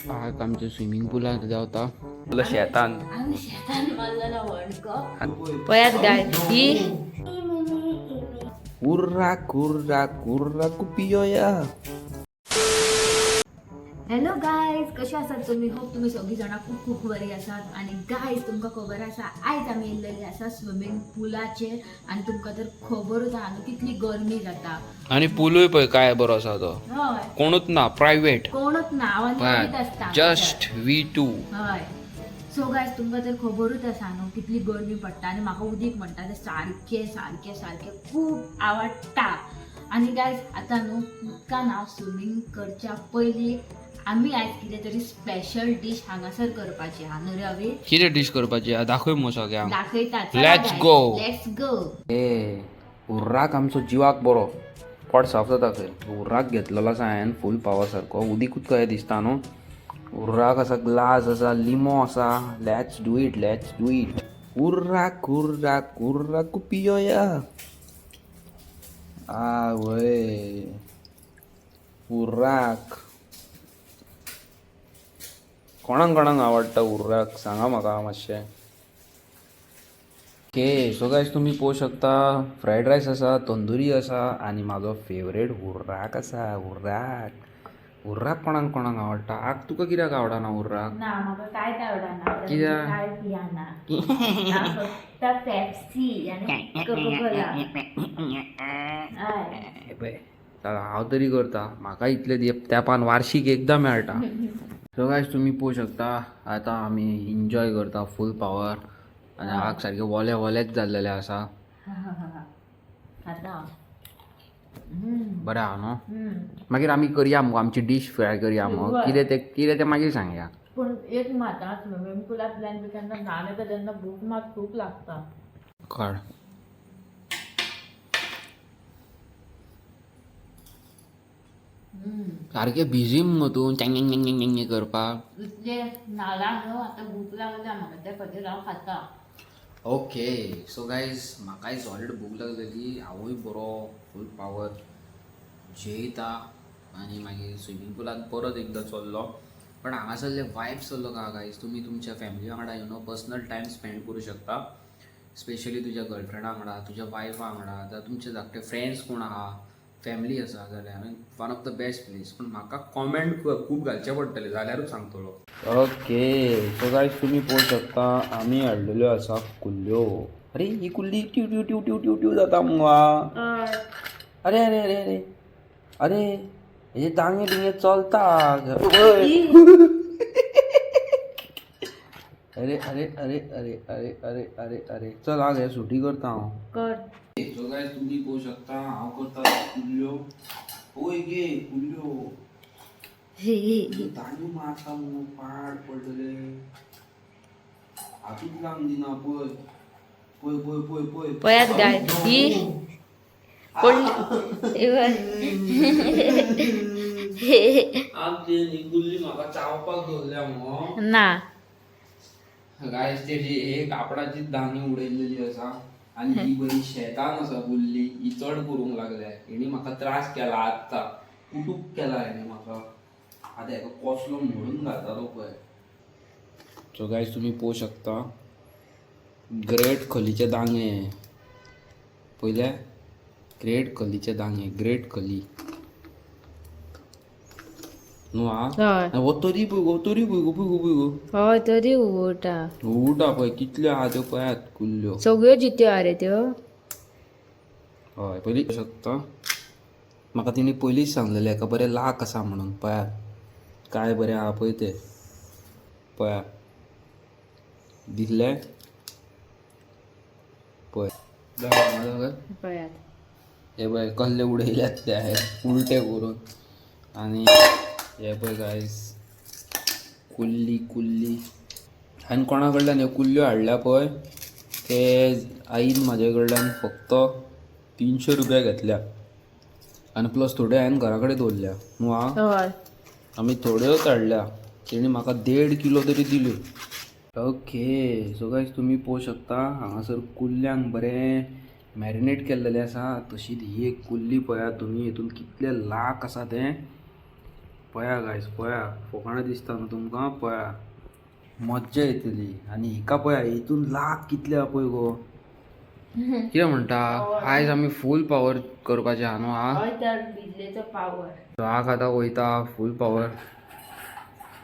आग आमच्या स्विमींग पुलांत देंवता शेतान आमी शेतान मारलेलो व्हडको पळयात गाय ही. कुर्रा कुर्रा कुर्रा कुपियोया. हॅलो गायज, कशे आसात तुमी? होप तुमी सगळीं जाणां खूब खूब बरी आसात. आनी गायज, तुमकां खबर आसा, आयज आमी येयल्लेली आसा स्विमींग पुलाचेर. आनी तुमकां तर खबरूच आहा न्हू कितली गरमी जाता. आनी पुलूय पळय काय बरो आसा तो. हय. कोणूच ना, प्रायव्हेट. कोणूच ना, हांव आनी वयत आसता. Just we to. हय, सो गायज, तुमकां तर खबरूच आसा न्हू कितली गरमी पडटा. आनी म्हाका उदीक म्हणटा तें सारकें सारकें सारकें खूब आवडटा. आनी गायज, आतां न्हू उदकान हांव स्विमींग करच्या पयलीं आमी आयज कितें तरी स्पेशल डीश हांगासर करपाची आहा न्हू रे अवी? कितें डीश करपाची आहा? दाखय मगो सगळ्यांक. दाखयता. Let's go. Let's go. ए उर्राक आमचो जिवाक बरो, पोट साफ जाता खंय. उर्राक घेतलेलो आसा हांवें फूल पावर सारको. उदीकूच कशें दिसता न्हू. उर्राक आसा, ग्लास आसा, लिमो आसा. Let's do it, let's do it. उर्राक उर्राक उर्राक पियोया. आ वय उर्राक कोणाक कोणाक आवडटा उर्राक सांगा म्हाका मातशें. ओके, सो गायज, तुमी पळोवंक शकता, फ्रायड रायस आसा, तंदुरी आसा आनी म्हाजो फेवरेट हुर्राक आसा. हुर्राक, हुर्राक कोणाक कोणाक आवडटा? आग तुका कित्याक आवडना हुर्राक? ना, म्हाका कांयच आवडना. कित्याक? काय पियाना, हांव फक्त पेप्सी आनी कोको कोला. हय. हे पळय, चल हांव तरी करता. म्हाका इतले तेंपान वार्षीक एकदां मेळटा. सो गायज, तुमी पळोवंक शकता, आतां आमी एन्जॉय करता फूल पावर आनी आग सारकें वोले वोलेच जाल्लेलें आसा. खाता. बरें आहा न्हू? मागीर आमी करया मुगो, आमची डीश फ्राय करया मुगो. कितें तें, कितें तें मागीर सांगया. पूण एक मात आं, स्विमींग पुलांतल्यान बी केन्ना न्हाण येता तेन्ना भूक मात खूब लागता. काड. सारकें बिजी मुगो तूं चँग चँग चँग चँग करपाक. इतले न्हाला न्हू, आतां भूक लागल्या म्हाका, त्या खातीर हांव खाता. ओके, सो गायज, म्हाकाय सॉलीड भूक लागलेली. हांवूय बरो फूल पावर जेयता आनी मागीर स्विमींग पुलान परत एकदां चल्लो. पण हांगासरले वायब्स चल्लो का गायज, तुमी तुमच्या फॅमिली वांगडा पर्सनल टायम स्पेंड करूं शकता. स्पेशली तुज्या गर्लफ्रेंडा वांगडा, तुज्या वायफा वांगडा, जावं तुमचे धाकटे फ्रेंड्स कोण आहा, फॅमिली आसा जाल्यार one of the best place. पूण म्हाका कॉमेंट खूब घालचे पडटले जाल्यारूच सांगतलो. ओके, सो गायज, तुमी पळोवंक शकता, आमी हाडलेल्यो आसा कुल्ल्यो. अरे, ही कुल्ली ट्यू ट्यू ट्यू ट्यू ट्यू ट्यू जाता मुगो. अरे अरे अरे अरे अरे, हेजे दांगे बिंगे चलता. अरे अरे अरे अरे अरे अरे अरे अरे, चल आग हे सुटी करता हांव. कर. सो गायज, तुमी पळोवंक शकता, हांव करता कुल्ल्यो. पळय गे कुल्ल्यो, दांडू मारता मुगो, पाड पडलेले. हातूच लावन दिना. पळय पळय पळय पळय पळय. पळयात गाय ही पडली. आमची ही कुल्ली म्हाका चावपाक दवरल्या मुगो. ना. गायज, तेजी एक कापडाची दांगी उडयलेली आसा आनी ही बरी शेतान आसा कुल्ली. ही चड करूंक लागल्या. हेणी म्हाका त्रास केला, आत्तां कुटूक केला हेणी म्हाका. आतां हेका कसलो मोडून घालता तो पळय. सो गायज, तुमी पळोवंक शकता, ग्रेट खलीचे दांगे पयले, ग्रेट खलीचे दांगे, ग्रेट खली न्हू आ. हय. हो तरी पळय गो, तरी पळय गो, पळय गो, पळय गो. हय, तरी उबोटा. उडा पळय कितल्यो आहा त्यो, पळयात कुल्ल्यो. सगळ्यो जित्यो आरे त्यो. हय, पयलीं शकता. म्हाका तिणी पयलींच सांगलेलें हेका बरें लाक आसा म्हणून. पळयात काय बरें आहा पळय तें. पळयात, दिसलें पळय. पळयात. हे पळय, कसले उडयल्यात ते हांवें उलटे करून. आनी हे पळय गायज, कुल्ली कुल्ली. हांवें कोणा कडल्यान ह्यो कुल्ल्यो हाडल्या पळय, ते आईन म्हाजे कडल्यान फक्त 300 रुपया घेतल्या आनी प्लस थोड्यो हांवें घरा कडेन दवरल्या न्हू आं. हय. आमी थोड्योच हाडल्या, तेणी म्हाका 1.5 किलो तरी दिल्यो. ओके, सो गायज, तुमी पळोवंक शकता, हांगासर कुल्ल्यांक बरें मॅरिनेट केल्लेलें आसा. तशीच ही एक कुल्ली पळयात तुमी, हितून कितले लाख आसा तें. पळया गायस, पळया, फोकाणां दिसता न्हू तुमकां? पळया, मज्जा येतली. आनी हिका पळया, हितून लाख कितले आहा पळय गो. कितें म्हणटा? आयज आमी फूल पावर करपाचें आहा न्हू? हा. हय तर, बिजलेचो पावर. आग आतां वयता फूल पावर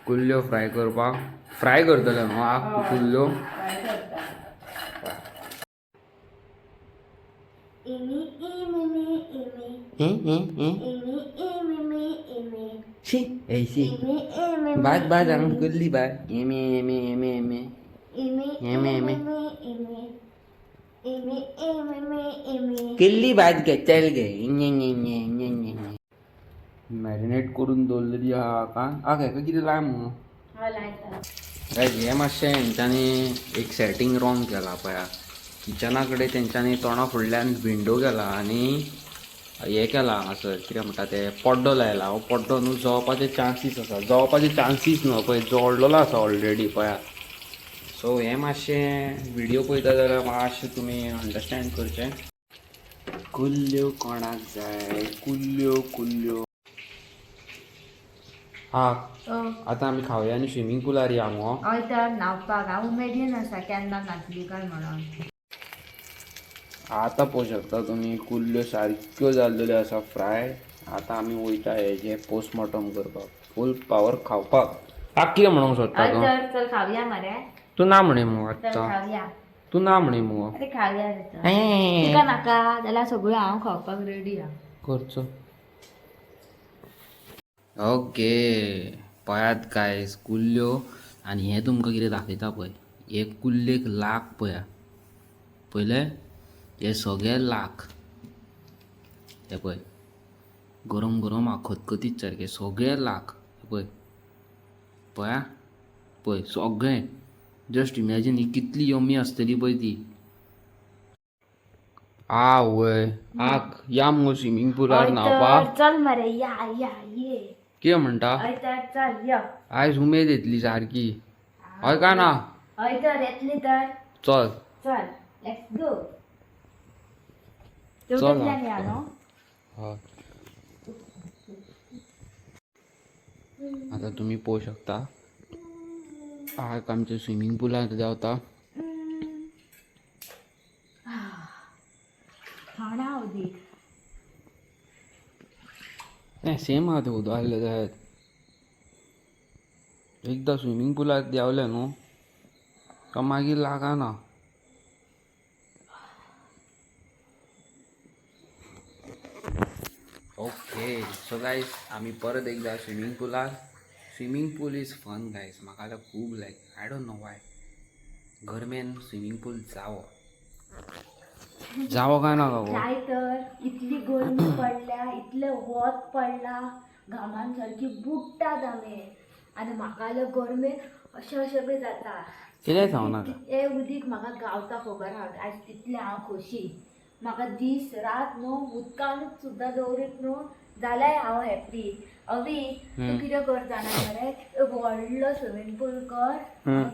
कुल्ल्यो फ्राय करपाक. फ्राय करतले न्हू आग कुल्ल्यो? फ्राय करता. इमी इमी इमी इमी इमी इमी. शी, ऐशी. इमी इमी. बाय बाय, जाणून कुल्ली बाय. एमे एमे एमे एमे. इमी. एमे एमे. इमी इमी इमी इमी. केल्ली भात घे, चल गे. मॅरिनेट करून दवरलेली आहा. का आग हेका कितें लाय मगो? हय, लायता. गायज, हें मातशें हेंच्यांनी एक सेटींग रॉंग केला. पळया, किचना कडेन तेंच्यांनी तोंडा फुडल्यान विंडो केला आनी हें केला हांगासर, कितें म्हणटा तें, पड्डो लायला. हो पड्डो न्हू जळपाचे चान्सीस आसा. जळपाचे चान्सीस न्हू, पळय जळलेलो आसा ऑलरेडी, पळया. सो हें मातशें व्हिडियो पळयता जाल्यार मातशें तुमी अंडरस्टँड करचें. कुल्ल्यो कोणाक जाय? कुल्ल्यो, कुल्ल्यो. हा, आतां आमी खावया आनी स्विमींग पुलार या मुगो. हय तर, न्हावपाक हांव उमेदीन आसा, केन्ना न्हातली काय म्हणून. आतां पळोवंक शकता तुमी, कुल्ल्यो सारक्यो जाल्लेल्यो आसा फ्राय. आतां आमी वयता हेजें पोस्टमॉर्टम करपाक, फूल पावर खावपाक. आं, कितें म्हणूंक सोदता हय तूं? तर, चल खावया मरे. तूं ना म्हणी मुगो. चल. आत्तां खावया. तूं ना म्हणी मुगो. अरे, खावया रे तर. तुका नाका जाल्यार सगळ्यो हांव खावपाक रेडी आहा. करचो. ओके, पळयात गायस कुल्ल्यो. आनी हें तुमकां कितें दाखयता पळय, हे कुल्लेक लाख पळया. पयले हे सगळे लाख हे पळय, गरम गरम आहा, खतखतीत सारके सगळे लाख. हे पळय, पळया, पळय सगळे. जस्ट इमॅजीन, ही कितली यमी आसतली पळय ती. आवय, आक या मुगो स्विमींग पुलार हय तर न्हांवपाक. चल मरे, या या ये. कितें म्हणटा? हय तर, चल यो. आयज उमेद येतली सारकी, हय काय ना? हय तर, येतली तर. चल. चल, let's go. चल. तेवटेंतल्यान या न्हू? हय. आतां तुमी पळोवंक शकता, आक आमच्या स्विमींग पुलांत देंवता. थंड उदीक. तें सेम आहा तें उदक आहलें जायत. एकदां स्विमींग पुलांत देंवलें न्हू काय मागीर लागना. ओके, सो गायज, आमी परत एकदा स्विमींग पुलार. Swimming pool is fun guys. म्हाका जाल्यार खूब like. I don't know why. गरमेन स्विमींग पूल जावो जावो काय ना गो? जाय तर. इतली गरमी पडल्या, इतलें वत पडला, घामान सारकी बुडटात आमी आनी म्हाका जाल्यार गरमेन अशें अशें बी जाता. कितें सांगू नाका. हें उदीक म्हाका गावता, खबर आहा. आयज तितलें हांव खोशी. म्हाका दीस रात न्हू उदकानूच सुद्दां दवरीत न्हू जाल्यार हांव हॅप्पी. अवी, तूं कितें कर जाणा मरे, एक व्हडलो स्विमींग पूल कर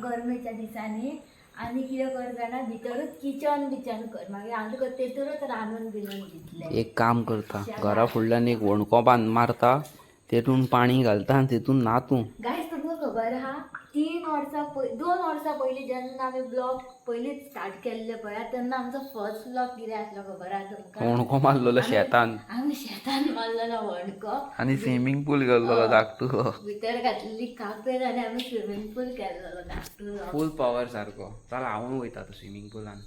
गरमेच्या दिसांनी आनी कितें कर जाणा, भितरूच किचन बिचन कर. मागीर हांव तुका तेतूनच रांदून बिनून दितलें. एक काम करता, घरा फुडल्यान एक वणको बांद मारता, तेतून पाणी घालता आनी तेतून न्हा तूं. गायज, तुमकां खबर आहा, 3 वर्सां पय 2 वर्सां पयलीं जेन्ना आमी ब्लॉग पयलींच स्टार्ट केल्ले पळया, तेन्ना आमचो फर्स्ट ब्लॉग कितें आसलो खबर आहा तुमकां? वणको मारलेलो शेतान. आमी शेतान मारलेलो व्हणको. आनी स्विमींग पूल केल्लो धाकटुलो. भितर घातलेली कापेर आनी आमी स्विमींग पूल केल्लो धाकटुलो. फूल पावर सारको. चल, हांवूय वयता आतां स्विमींग पुलान.